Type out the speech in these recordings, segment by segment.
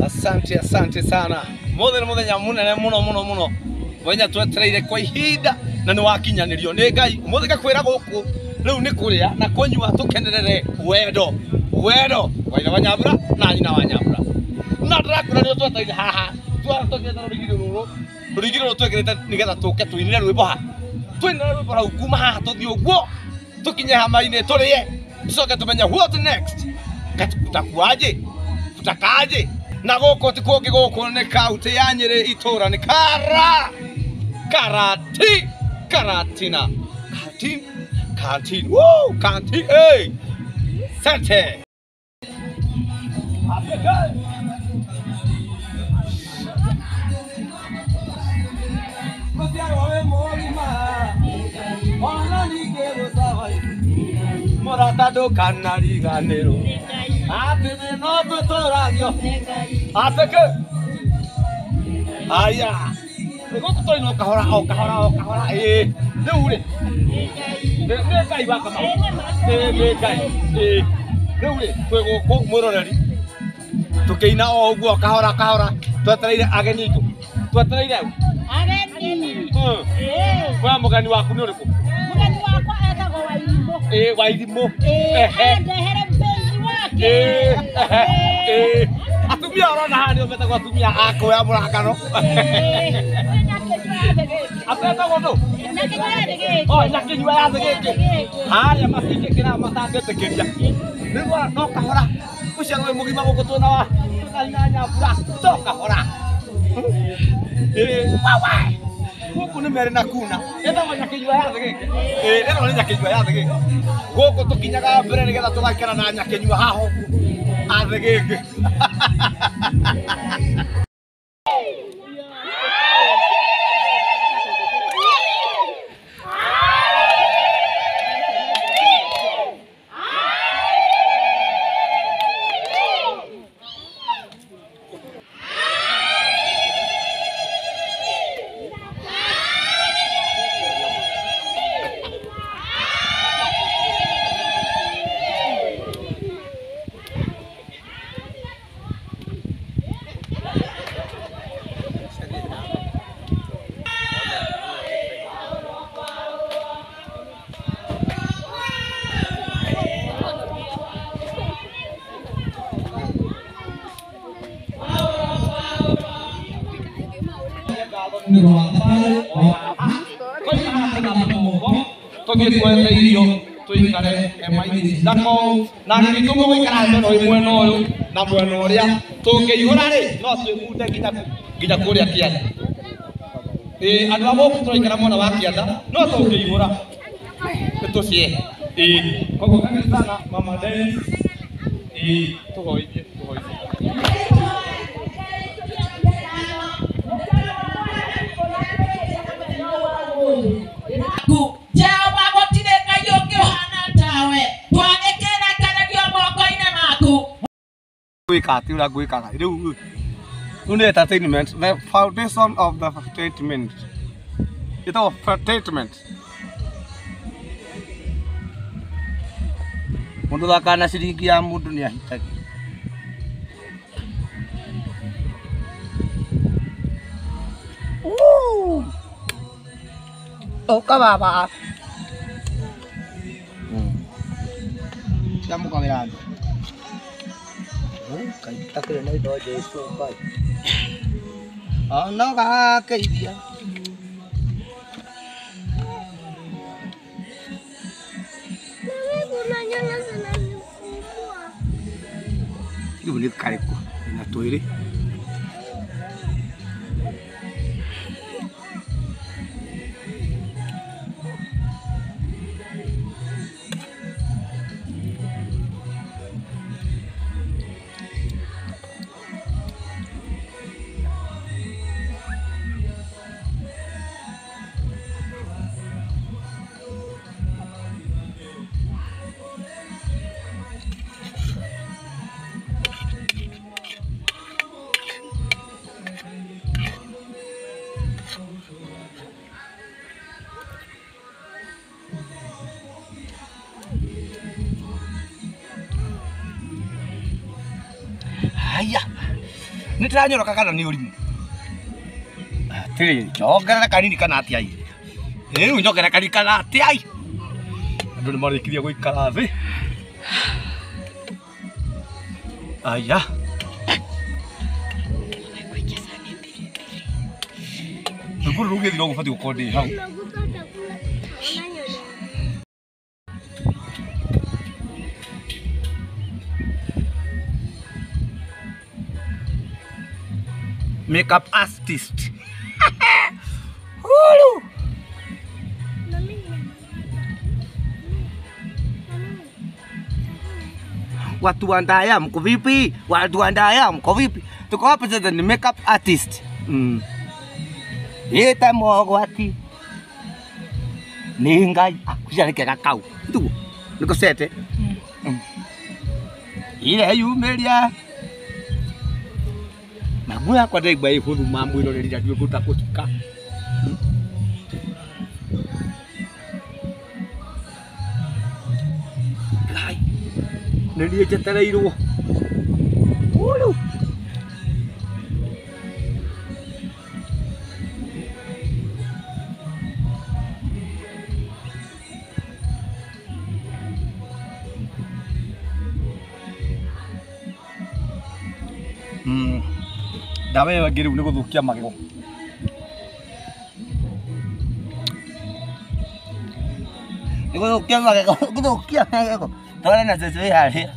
Asante, asante sana. Mothe nĩ mũthenya mũnene mũno mũno mũno. Mũthenya twetereire kwa ihinda na nĩ wakinyanĩrio nĩ Ngai. Ũmũthĩ ngakwĩra gũkũ rĩu nĩ kũrĩa na kũnyua tũkenerere wendo. Wendo wa ithe wa Nyambura na nyina wa Nyambura. Na ndĩrakwĩra nĩ twetereire haha. Twatũkĩte rũrigiri rũrũ. Rũrigiri rũrũ twekĩrĩte nĩgetha tũke tũinĩre rwĩmbo haha. Tũinĩre rwĩmbo rau kuma haha tũthiĩ ũguo tũkinye hama-inĩ tũrĩe tũcoke tũmenye what next. Tutakuaje? Tutakaje? Na gũkũ ti kũngĩ, gũkũ nĩ kaunti ya Nyĩrĩ, itũra nĩ Kara Karati Karatina Kantin Kantin woo Kantin hey sante. Mũrata ndũkanariganĩrwo atĩ thĩ no tũtũragio atĩ kĩ aya gũkũ tũrĩ no kahora o kahora o kahora ĩĩ rĩu rĩ nĩ Ngai wa Kamau ĩĩ nĩ Ngai ĩĩ rĩu rĩ twĩ gũkũ mwĩroreri tũkĩina o ũguo kahora kahora twetereire ageni aitũ twetereire ageni kwa mũgeni waku nĩ ũrĩkũ? Mũgeni wakwa etagwo Wairimũ. Ĩĩ Wairimũ. Andehere mpenzi wake. Atumia ũrona haha nĩo metagwo atumia a kuoya mũrangano. Atetagwo ndũ? Oh, Nyakĩnyua ya Thĩgĩngĩ. Harĩa matingĩkĩra matangĩtĩkĩria. Rĩu no kahora ũciarwo wĩ mũgima gũkũ twĩna wa twĩna Nyambura to kahora. Ĩĩ wawa gũkũ nĩ merĩ na kuna ĩtagwo Nyakĩnyua ya Thĩgĩngĩ. Ĩĩ ĩno nĩ Nyakĩnyua ya Thĩgĩngĩ. Gũkũ tũkinyaga mbere nĩgetha tũgaikara na Nyakĩnyua haha ũguo a Thĩgĩngĩ. Tũthiĩ twethe irio tũikare hema-inĩ na gĩtũmwo gũikara hema ĩno mwena ũyũ na mwena ũrĩa tũngĩihũra rĩ no twĩmunde nginya kũrĩa kĩanda. Ĩĩ andũ a gũkũ tũraikara mwena wa kĩanda no tũngĩihũra nĩtũcie. Ĩĩ koguo karibu sana Mama Dennis. Ĩĩ tũhoithie tũhoithie. Jehova gũtirĩ Ngai ũngĩ ũhana tawe twagĩkĩrekererio moko-inĩ maku. Gwĩka atĩ ũrĩa ngwĩkaga rĩu rĩu nĩ entertainment, the foundation of the entertainment ĩtagwo entertainment. Mũndũ thakaga na ciringi ya mũndũ nĩ ahitagio. Ũka baba. Cia mũkawĩra andũ. Ngai takĩrĩ na indo Jesũ Ngai. Ono gakeithia. Kuna nyama zinanisumbua. Rĩu nĩ karĩkũ na twĩrĩ. Haya. Nĩ ndĩranyoroka kana nĩ ũrimũ? Atĩrĩrĩ, nyongerere kanini kana atĩa ĩ? Rĩu nyongerere kanini kana atĩa ĩ? Andũ nĩ marĩkirie gũikara thĩ. Aya. Rwĩmbo rũrũ rũgĩthira ũguo ũbatiĩ gũkorwo ndĩ hau. Makeup artist. Hulu. Watu wa Ndaya mko vipi? Watu wa Ndaya mko vipi? Tuko hapa sasa ni makeup artist. Ita mogwati. Ni ngai akuja kau. Tuko. Niko sete. Ile yumeria. Mamu yakwa ndaigua ĩ hũthũ mamwĩroreri ndiũĩ ngũta gũtuka. Ngai, nĩ niĩ njetereirwo. Ũrũ. Ndawa ĩyo ĩngĩ rĩu nĩ gũthũkia magego. Nĩ gũthũkia magego, gũthũkia magego. Tware na cũcũ wĩ harĩa.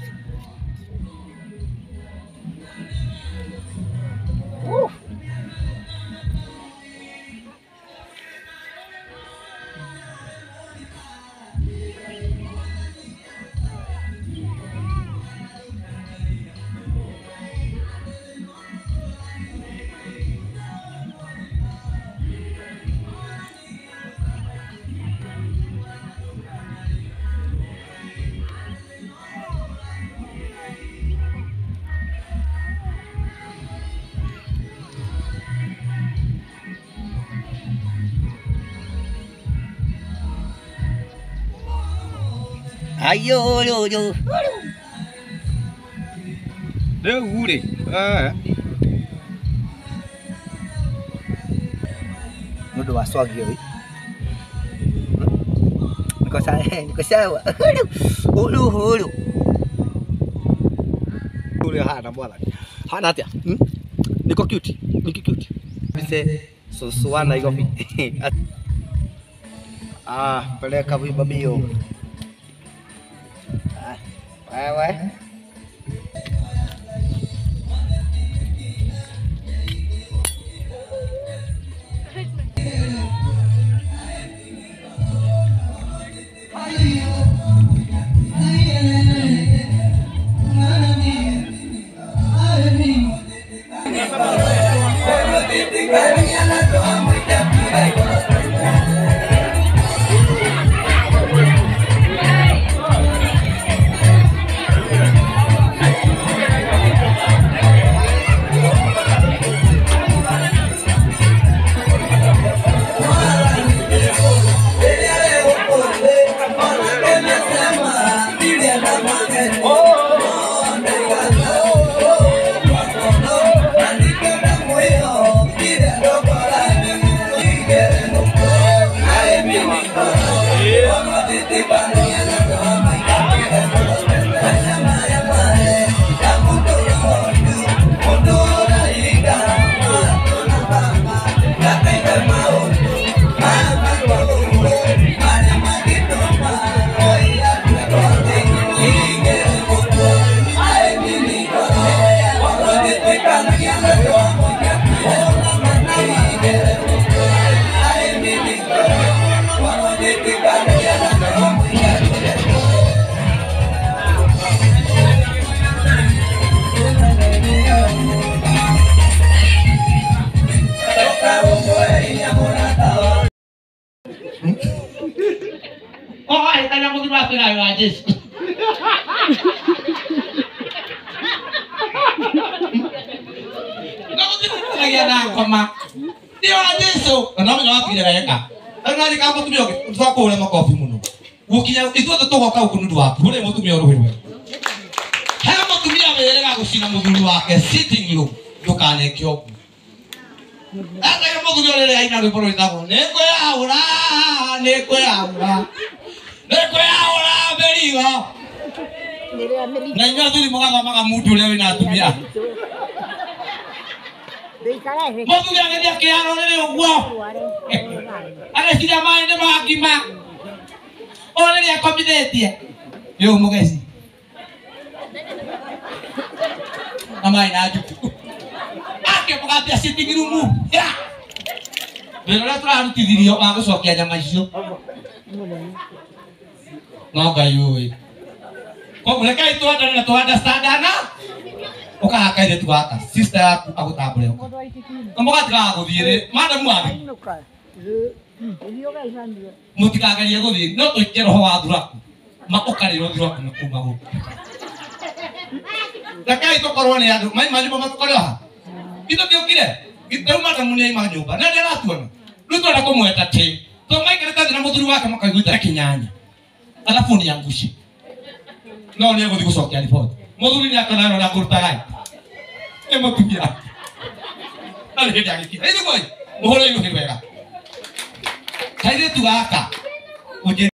Ayo yo yo. Rĩu rĩ, nĩ ũndũ wa swag ĩyo ĩ. Niko sawa, niko sawa. Ulu ulu. Ũrĩa hana mwathani. Hana atĩa? Niko cute, niko cute. Mse cũcũ wa Nairobi. Ah, peleka vibabio. Wewe. wĩrĩga gũcina mũthuri wake sitting room ndũkaneke ũguo. Ata mũthuri ũrĩa aina rwĩmbo rwĩtagwo nĩngwĩyaũra nĩngwĩyaũra nĩngwĩyaũra mĩrigo. Na inyuĩ athuri mũgathomaga mundu ũrĩa wĩna atumia. Mũthuri agĩthiĩ akĩharo rĩrĩ ũguo ageciria maĩ nĩ mangima o rĩrĩa akomithĩtie yũ mũgeci na maĩ na njuku akĩmũgatia sitting room ya wĩra ũrĩa tũrarutithirio wa gũcokia nyama icio no Ngai ũĩ. Koguo rekei twendane na tũ-understandana ũkaha kairĩtu gaka sister yaku agũtambũre ũka na mũgatigaga gũthiĩ rĩ madam wathi mũtikagerie gũthiĩ no tũikie roho wa thuraku ũkarĩrwo thuraku na kuma gũkũ. Rekei tũkorwo nĩ andũ maima nyũmba matũkore haha itũ tĩũkire rĩu madamu nĩ aima nyũmba na nĩaratuona rĩu twenda kũmweta tĩ to maikarĩte thĩ na mũthuri wake makaiguithana kĩnyanya alafu niangushe no nĩ egũthiĩ gũcokia riboti mũthuri nĩ akona ũrĩa kũruta gai nĩ mũtumia na nĩ hĩndĩ agĩkinya ithuĩ mũhũre iruhĩ wega kairĩtu gaka ũnjĩ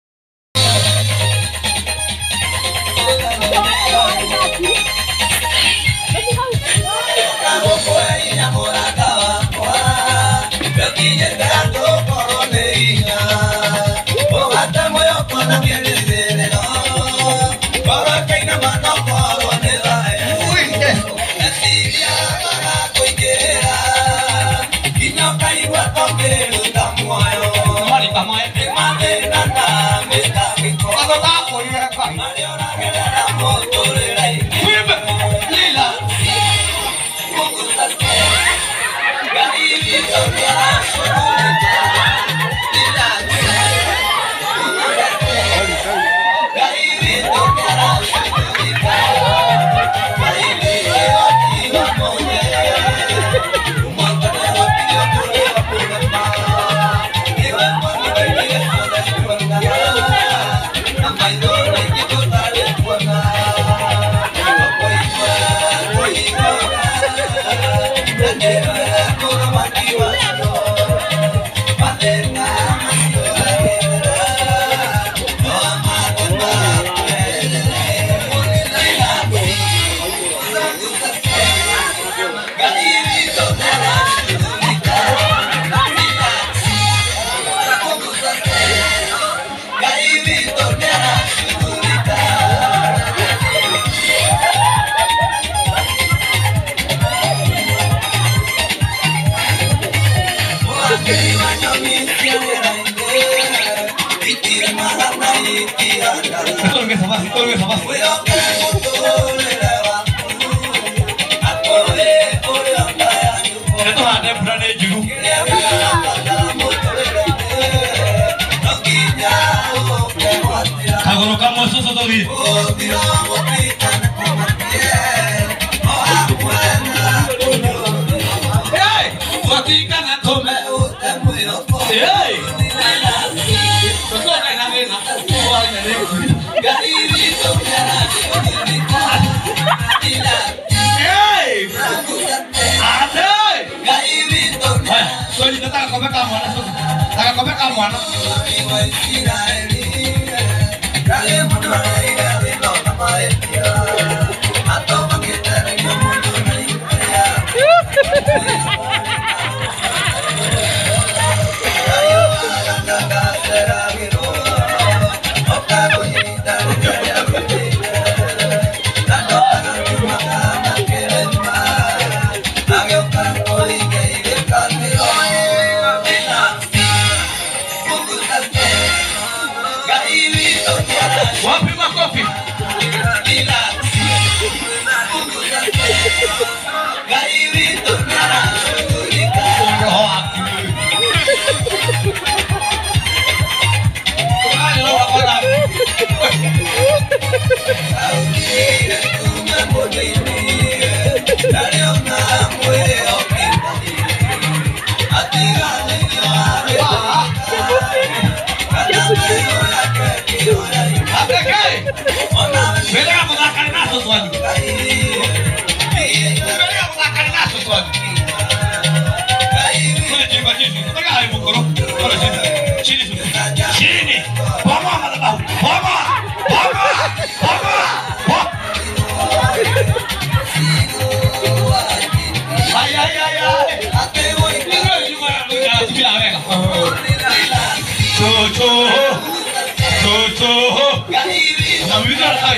Wapi makofi?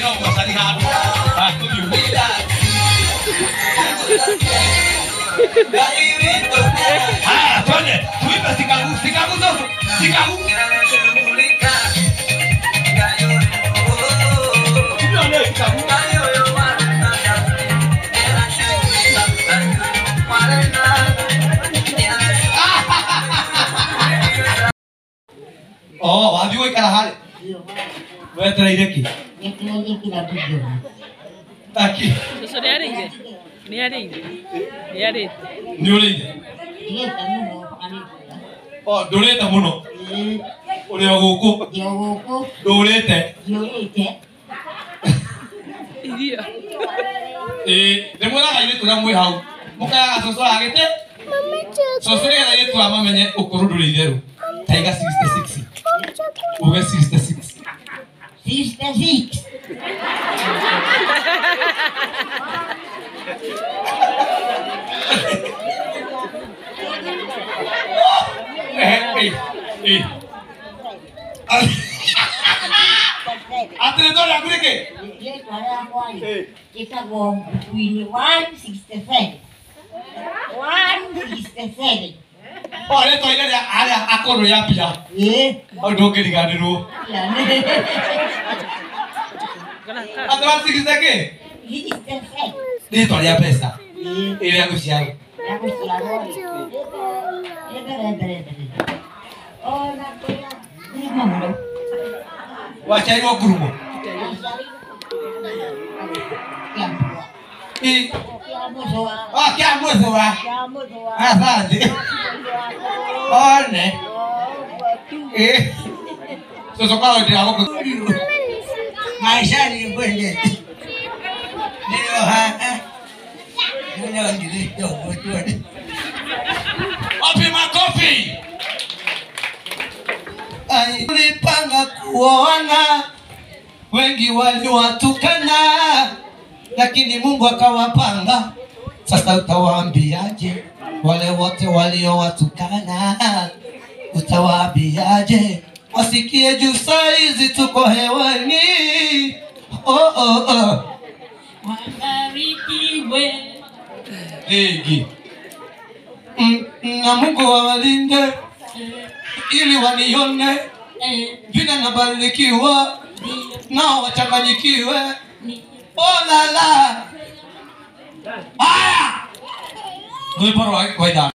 Ĩno ũgocani handũ. Haya, twende. Tuimbe sikagu, sikagu zote. Sikagu. Sikagu. Oh, wathiĩ gũikara harĩ. Wetereire kĩ? Taki. Cũcũ nĩarĩire? Nĩarĩire? Nĩarĩte? Nĩ ũrĩire? Oh, ndũrĩte mũno. Ũrĩ o gũkũ. Ndũrĩte. Irio. Ĩĩ, nĩ mwĩraga airĩtu arĩa mwĩ hau. Mũkayaga cũcũ agĩte? Cũcũ nĩgetha airĩtu aya mamenye ũkũrũ ndũrĩ itherũ. Taiga 66. Uge 66. 66. Atĩrĩ ndona nĩkĩ? Rĩtwa rĩakwa rĩ, njĩtagwo Winnie 167. 167. O rĩtwa inene rĩa arĩa akũrũ rĩa mbia. Ĩĩ. Hau ndũngĩriganĩrwo. Atĩ 160 kĩ? 67. Rĩtwa rĩa mbeca. Ĩrĩa gũciarwo. Rĩa gũciarwo rĩ. Mbere mbere mbere. Ona kũrĩa ngurumo mũno. Waciarirwo ngurumo? Ĩ. Ah, kĩa mũthũa. Asante. One. Ĩ. Cũcũ korwo ndĩragũkũ. Maisha ni kwende. Ndio haha. Ndio ndio ndio. Wapi makofi? Tulipanga kuoana, wengi waliwatukana, lakini Mungu akawapanga. Sasa utawaambiaje wale wote waliowatukana? Utawaambiaje wasikie juu saizi tuko hewani? Oh, oh, oh. Wabarikiwe. Ligi. Na Mungu awalinde ili wanione vile nabarikiwa, nao wachanganyikiwe. Oh la la. Haya. Rwĩmbo rwa waithaka.